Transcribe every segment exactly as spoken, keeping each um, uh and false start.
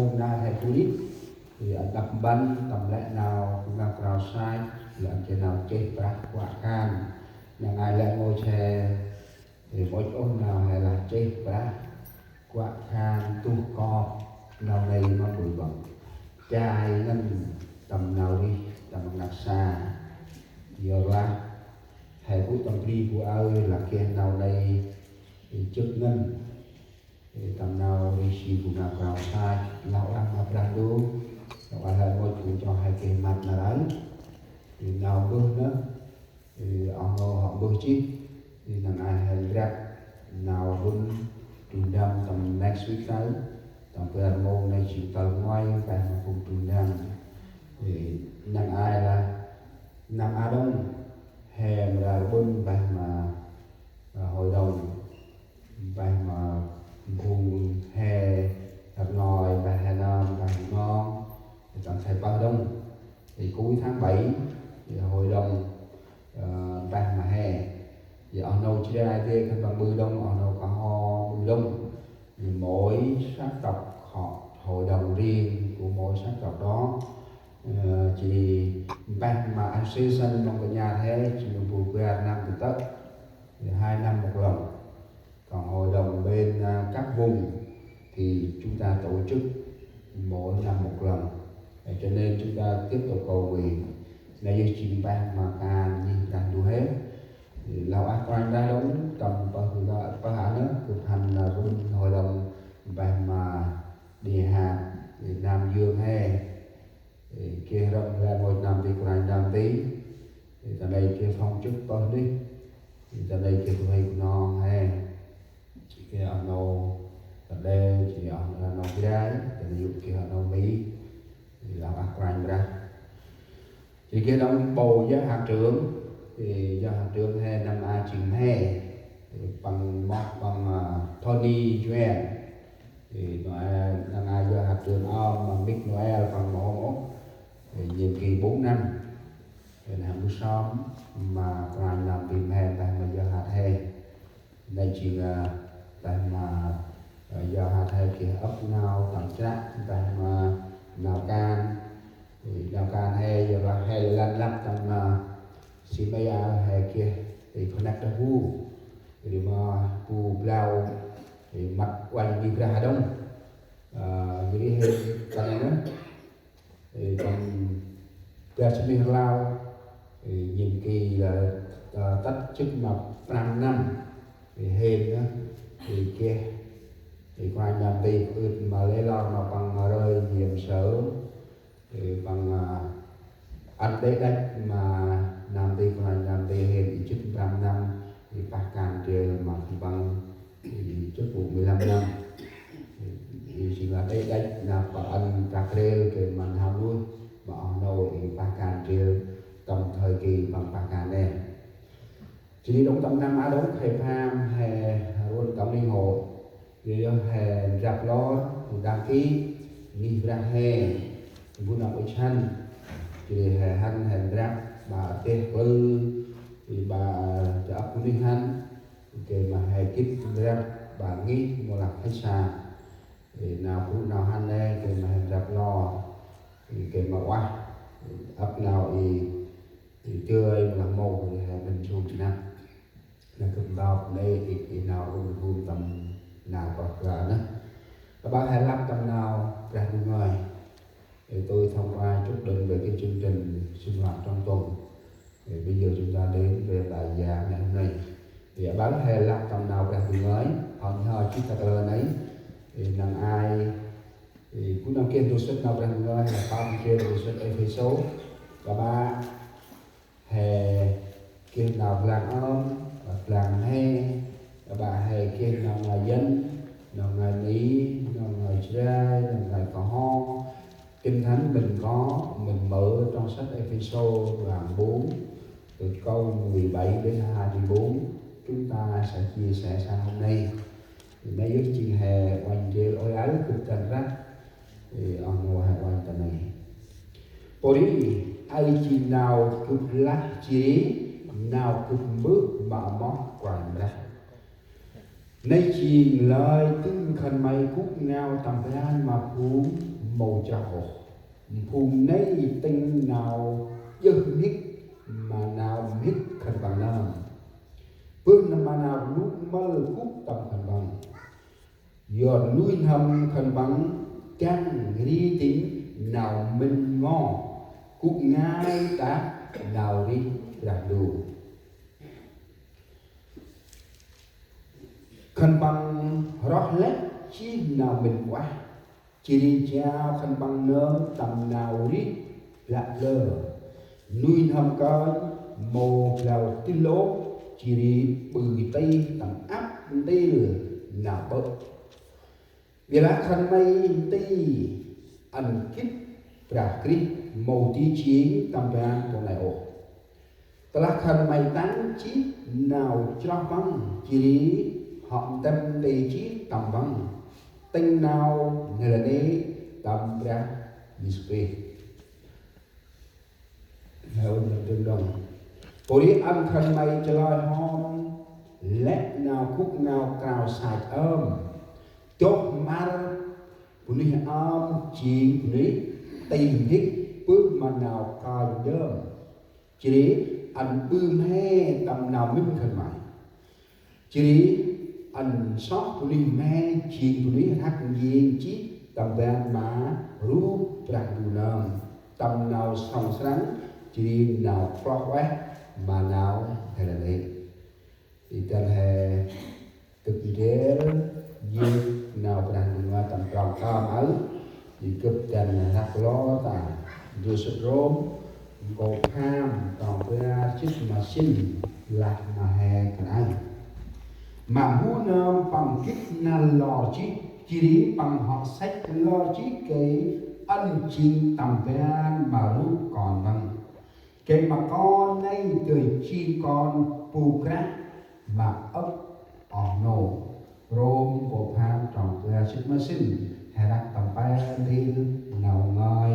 hôm nau he bu ri, i ăn đăp mpăn tâm lĕ nau bu ngăn krao sai, i ăn geh nau chih brah kuă kan. Năng ai lĕ ngôi he, i mâu ôh nau he lah chih brah kuă kan tuh kop nau nây ma bui băng. Chai ngăn tâm nau rih tâm ngăk sa. Yorlah he bu tâm bri bu aơ lah geh nau nây, i chih ngăn. Ê, tâm nau rêh si bu ngăn krao sai, lah ueh ma Brah Ndu, lah ueh lah mâu bu cho he geh măt nar aơ. Ê, nau mbơh nơh, ê, oh nô hŏ mbơh chih, ê, năng ai he ndrăp, nau run, du ndăm tâm next week aơ, tâm bar mông nây jêng tal ngoai, mpeh ma phung du ndăm. Ê, năng ai lah, năm a đŏng, he mra rƀŭn mpeh ma, à, hội đồng. Mpeh ma phung he, hăp noi, mpeh he nơm, mpeh he nong, tâm thầy pơh đŏng. Thì cuối tháng bảy, thì hội đồng, ờ, mpeh ma he. Thì oh nô Jrai dê khân păng ƀư đŏng, oh nô Kơho ƀư đŏng. Thì mỗi sắc tộc họ hội đồng riêng của mỗi sắc tộc đó. Ờ, thì mpeh ma association Mông Kơnhar he, thì bu bar năm tơ tơ. Thì hai năm một lần. Còn hội đồng bên, à, cấp vùng thì chúng ta tổ chức mỗi năm một lần. Để cho nên chúng ta tiếp tục cầu nguyện. Nây yơh jêng mpeh ma kan ngih Brah Ndu he. Thì lah ueh Kôranh Brah đŏng tâm pơh, pơh a nơh, gâp hăn, à, run hội đồng mpeh ma đi họp, thì Nam Dương he. Ê, geh rŏng lĕ mâu năm ti Kôranh năm ti. Ê, ta nây geh phong chức pơh nih. Ê, ta nây geh bu huê Bunong he. Jêh geh oh nô Tade, jêh geh oh nô Jrai, ta nây yơh geh oh nô Mi. Ê, lah ueh Kôranh Brah. Jêh geh đŏng bầu giáo hạt trưởng, ê, giáo hạt trưởng he năm a jêng he. Ê, păng moh păng, à, Tony Juen. Thì Noel, năm nay do hạt trường ôm mà Mick Noel phần màu hôm ốc. Thì nhiệm kỳ bốn năm. Thì năm bữa sớm mà Kôranh năm tìm he, mpeh ma do hạt he. Nên chỉ là mpeh ma, ờ, do hạt he kia ấp nau tặng trại, mpeh ma nau kan. Thì nau kan he, do là he lăn lăn tặng, ờ, si mê áo he kia. Thì connect the who. Thì ma bu blau, thì măt uănh ngih Brah đŏng. Ơ, jêh ri he ta nây nơh. Thì tâm Brah Sơmih Rlau, thì nhiệm kỳ là, ờ, tât chức mà prăm năm. Thì hên nơh, thì geh, thì Kôranh năm ti ưt ma lĕ lor ma păng ma rơi nhiệm sở. Thì păng, à, ăn đê̆ đăch ma năm ti, Kôranh năm ti hên i chức prăm năm, thì pah kan ndrel ma khân păng, thì chức vụ mười lăm năm. Thì, thì jêng lah đê̆ đăch nau păng ăn trăk ndrel gay ma n'hao nuih, ma oh nô i pah kan ndrel tâm thời kỳ păng pah kan nê. Jêh ri đŏng tâm năm a đŏng he pham he run tâm linh hội. Jêh ri he ndrăp lor, đăng ký, ngih Brah he, bu năp ŭch hăn. Jêh ri he hăn he ndrăp, ba têh klư, ri ba, ơ, ta ăp bunuyh hăn. Gay ma he gĭt ndrăp, ba ngih mâu lah khách sạn. Ê, nau bu nau hăn nê, gay ma he ndrăp lor. Ê, gay ma uah, ăp nau i, i dơi mâu lah mâu, ê, he mĭn sum sơnăk. Nê gâp ntop nê i, i nau run run tâm nau pah gra nơh. Aƀaơ he lăp tâm nau Brah Ndu ngơi. Ê, tôi thông qua chút đỉnh về cái chương trình sinh hoạt trong tuần. Ê, bây giờ chúng ta đến với bài giảng ngày hôm nay. Thì aƀaơ he lăp tâm nau Brah Ndu ngơi, hŏ nhhơ chih ta kalơ nây. Ê, năng ai, ê, gŭ nâm geh ndô sĭt nau Brah Ndu ngơi, he pơm geh ndô sĭt Êphêsô. Aƀaơ he geh nau blang ơm, blang he, aƀaơ he geh nau ngơi Yuăn, nau ngơi Mi, nau ngơi Jrai, nau ngơi Kơho. Kinh Thánh mình có, mình mở trong sách Êphêsô đoạn bốn, từ câu mười bảy đến hai mươi bốn, chúng ta sẽ chia sẻ sáng hôm nay. Nây yơh jêng he uănh ndrel ôi aơ gâp dăn rah. Ê, oh nô he uănh ta nây. Pô ri, aơ jêng nau gâp lah jêh ri, nau gâp mbơh ma amoh Kôranh Brah. Nây jêng lơi dâng khân may gŭ ngao tâm ban ma phung mâu chroh ôh. Phung nây tĭng nau djơh mhĭk ma nau mhĭk khân păng nơm. Bơh nơm ma nau rluk mâl gŭ tâm khân păng. Yor nuih n'hâm khân păng dăng ri tĭng nau mĭn ngo gŭ ngai đah nau rêh Brah Ndu. Khân păng roh lĕ jêh nau mĭn ueh, jêh ri jao khân păng nơm tâm nau rêh blă blơ. Nuih n'hâm kơnh mâu blao dĭl ôh, jêh ri ƀư tih tâm ăp ntil nau ƀơ̆. Ƀiălah khân may nti ăn gĭt Brah Krist mâu di jêng tâm ban pô nây ôh. Tơlah khân may tăng jêh nau chroh păng, jêh ri hŏ ntĭm nti jêh tâm păng, tĭng nau n'hêl nanê̆ tâm Brah Yêsu Krist. Nau ntĭm đŏng. Pô ri ăn khân may chalơi hŏm lĕ nau gŭ ngao krao sach ơm. Dôh măr bunuyh ơm jêng bunuyh tih mhĭk bơh ma nau kơnh dơm. Jêh ri ăn ƀư mhe tâm nau mĭn khân may. Jêh ri ăn soh bunuyh mhe jêng bunuyh rhăk njêng jêh tâm ban ma rup Brah Ndu nơm, tâm nau sŏng srăng, jêh ri nau kloh ueh ma nau n'hêl nanê̆. Ê dăn he dâk ndrel yơk nau Brah Ndu ngơi tâm trong tơm aơ. Ê gâp dăn rhăk lor ta ndrel sŭt Rôm, nkô̆ pham, trong bar jât ma sĭn, lah ma he kơt aơ. Ma bu nơm păng gĭt năl lor jêh, jêh ri păng hŏ săch lor jêh gay ăn jêng tâm ban ma rup Kon păng. Gay ma Kon nây dơi jêng Kon bu krah ma âk oh nô. Rôm nkô̆ pham, trong bar jât ma sĭn, he răk tâm pe ntil nau ngơi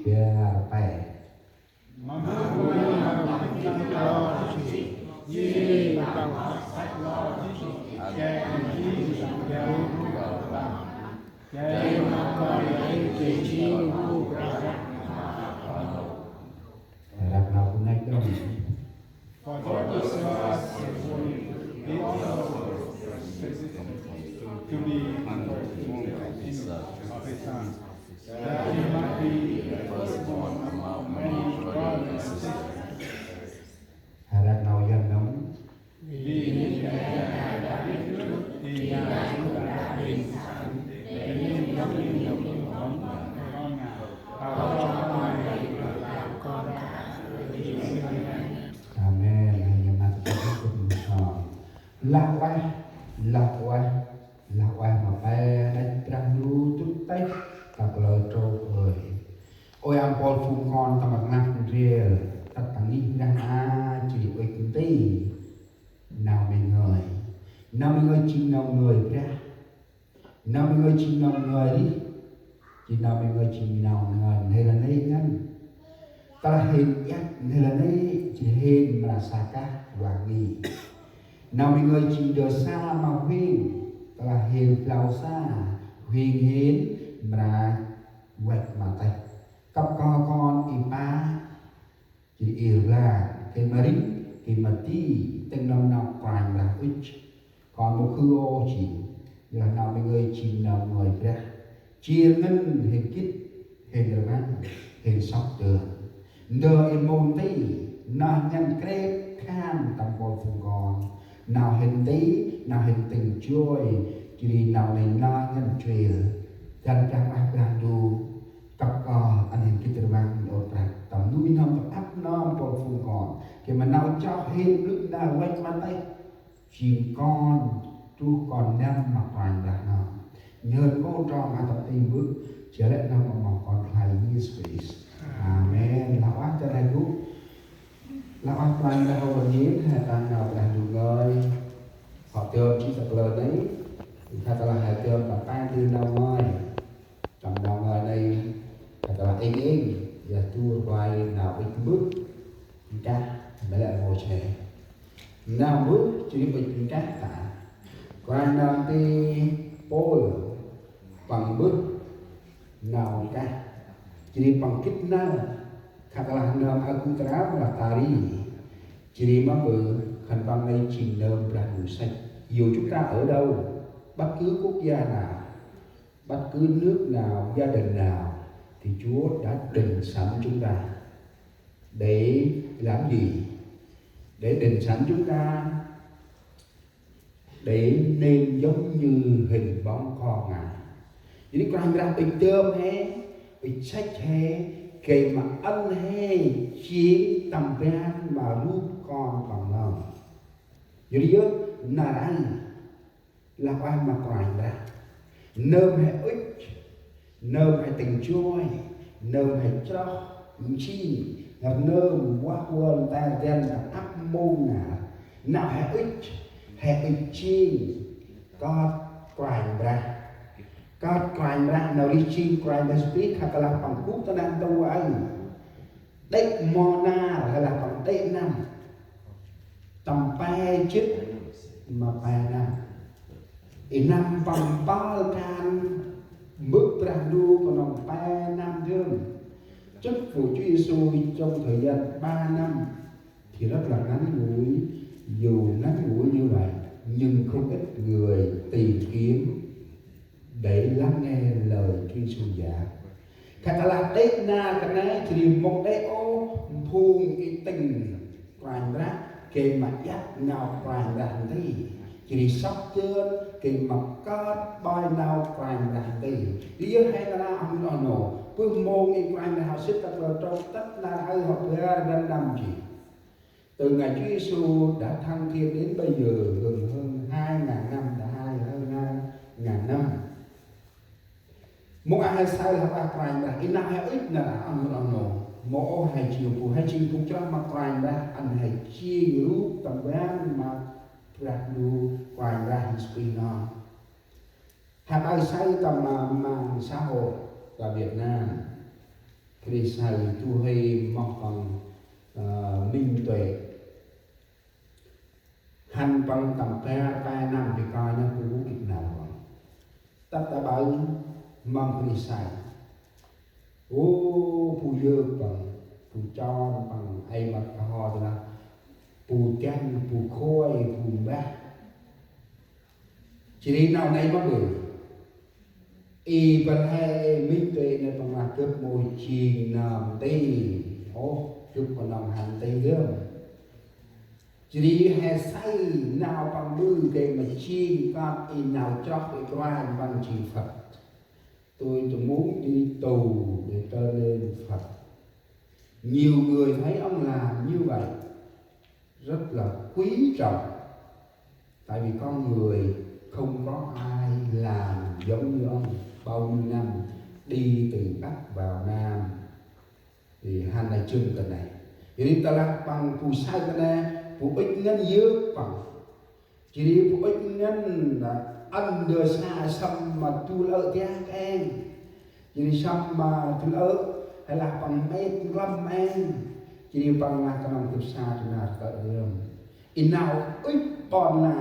bar pe. He răk nau bu năch đŏng. For this cause he also himself to be in the presence of his Son, that he might be the firstborn among many brothers and sisters. He răk nau Yuăn đŏng. Vì những kẻ Ngài đã biết trước, thì Ngài cũng đã định sẵn để nên giống như Con Ngài, hầu cho Con được làm con cả. Amen. Amen. Lah ueh, lah ueh, lah ueh ma pe năch Brah Ndu dŭt têh ta kalơ trôk ơi. Ôi ampôl phung kon tâm rnglăp ndrel, tât ta ngih Brah a jêh ri ueh nti nau May ngơi. Nau May ngơi jêng nau ngơi Brah. Nau May ngơi jêng nau ngơi rêh, jêh nau May ngơi jêng nau ngơi n'hêl nanê̆ ngăn. Tơlah hên iăt n'hêl nanê̆ jêh hên mra sa kah vah ngih. Nau May ngơi jêng ndơ sa ma huêng, tơlah hên blau sa, huêng hên mra văch ma têh. Kăp kơ kon i pa, jêh ri i rblang, gay ma rĭm, gay ma di, tĭng nâm nau Kôranh Brah ŭch. Kon mâu khư ôh jêng, yor nau May ngơi jêng nau ngơi Brah. Jêr ngăn hên gĭt, hên rvăng, hên sŏk dơn. Ndơ i mâu nti, nau ngăn krêp khan tâm mpôl phung kon. Nau hên nti, nau hên tĭng joi, jêh ri nau nây nau ngăn chuêl. Dăn Brah Huêng Brah Ndu, kăp kơ ăn hên gĭt rvăng ôp Brah tâm nuih n'hâm tâm ăp nơm mpôl phung kon. Gay ma nau chroh hên blŭ nau văch ma têh. Jêng kon, truh kon năm ma Kôranh Brah nơm. Nhơn kôl trong a tâm ti mbơh, jêh lĕ nơm ma mâu kon khlay Yêsu Krist. Amen. Lah ueh ta nây gŭ. Lah ueh Kôranh Brah hŏ njêng, he tăng nau Brah Ndu ngơi. Hŏ dơm jêh ta kalơ nây, he tơlah he dơm ta păng dơi nau ngơi. Tâm nau ngơi nây, he tơlah êng êng, yor du rplay nau ŭch mbơh, nchah, mâu lĕ rngôch he. Nau mbơh, jêh ri ŭch nchah ta. Kôranh nơm nti Pôl, păng mbơh nau kah, jêh ri păng gĭt năl, khă lah nơm aơ gŭ ta ri, lah ta ri. Jêh ri ma bơ, khân păng nây jêng nơm Brah Ndu săch. Dù chúng ta ở đâu, bất cứ quốc gia nào, bất cứ nước nào, gia đình nào, thì Chúa đã định sẵn chúng ta. Để làm gì? Để định sẵn chúng ta để nên giống như hình bóng con Ngài. Jêh ri Kôranh Brah ŭch dơm he, ŭch săch he, gay ma ăn he jêng tâm ban ma rup Kon Păng nơm. Jêh ri yơh nar aơ lah ueh ma Kôranh Brah. Nơm he ŭch, nơm he tĭng joi, nơm he chroh, nsing, nơm vah vơl nter dăn ăp mông nar. Nau he ŭch, he ŭch jêng kơt Kôranh Brah. Kơt Kôranh Brah, nau rêh jêng Kôranh Brah Yêsu Krist, khă lah păng gŭ ta neh ntu aơ. Đê̆ ma nar, hay là păng đê̆ năm. Tâm pe jât ma pe năm. I năm păng mpơl kan mbơ̆ Brah Ndu knŏng pe năm dơm. Chức vụ Chúa Giêsu trong thời gian ba năm thì rất là ngắn ngủi. Dù ngắn ngủi như vậy, nhưng không ít người tìm kiếm để lắng nghe lời Chúa Giêsu dạy. Khă lah đê̆ nar kơt nây, jêh ri mâu đê̆ ôh phung i tĭng Kôranh Brah, gay ma iăt nau Kôranh Brah nti. Jêh ri sŏk dơn, gay ma kơt ƀoi nau Kôranh Brah nti. Jêh ri he nar aơ oh nô, bơh mông i Kôranh Brah hŏ sât ta klơ trôk tât nar aơ hŏ bar rbăn năm jêh. Từ ngày Chúa Giêsu đã thăng thiên đến bây giờ gần hơn hai ngàn năm, đã hai, hơn hai ngàn năm. Mông a he saơ lah ueh Kôranh Brah, i nau he ŭch nar aơ oh nô, mâu ôh he jêng bu, he jêng bu chroh ma Kôranh Brah, ăn he jêng rup tâm ban ma Brah Ndu Kôranh Brah Yêsu Krist nơm. He ƀai saơ tâm, à, mạng xã hội ta Việt Nam. Kri saơ du huê moh păng, ờ, Minh Tuệ. Hăn păng tâm bar pe năm bi coi nơh bu gĭt năl păng. Tât ta ƀai măng kri saơ. Ô, bu yơk păng, bu chon păng, ay măt kho ta nơh. Bu dăn, bu khôi, bu mbah. Jêh ri nau nây mâm bơh. I bân he, ê, Minh Tuệ nây păng lah gâp mâu jêng nơm nti. Ôh, gâp knŏng hăn nti dơm. Jêh ri he saơ nau păng ƀư gay ma jêng kơt i nau chroh i Kôranh Brah jêng Phật. Tôi, tôi muốn đi tu để trở nên Phật. Nhiều người thấy ông làm như vậy rất là quý trọng. Tại vì con người không có ai làm giống như ông, bao nhiêu năm đi từ Bắc vào Nam. Thì hăn nây jŭm ta nây. Jêh ri tơ lah păng bu saơ ta nây, bu ŭch ngăn yơk păng. Jêh ri bu ŭch ngăn, ăn ndơ sa sâm ma du lơ̆ tiah keng. Jêh ri sâm ma du lơ̆, hay lah păng mêt nglăm êng. Jêh ri păng lah knŏng gâp sa du nar kơt dơm. I nau ŭch ƀon lan.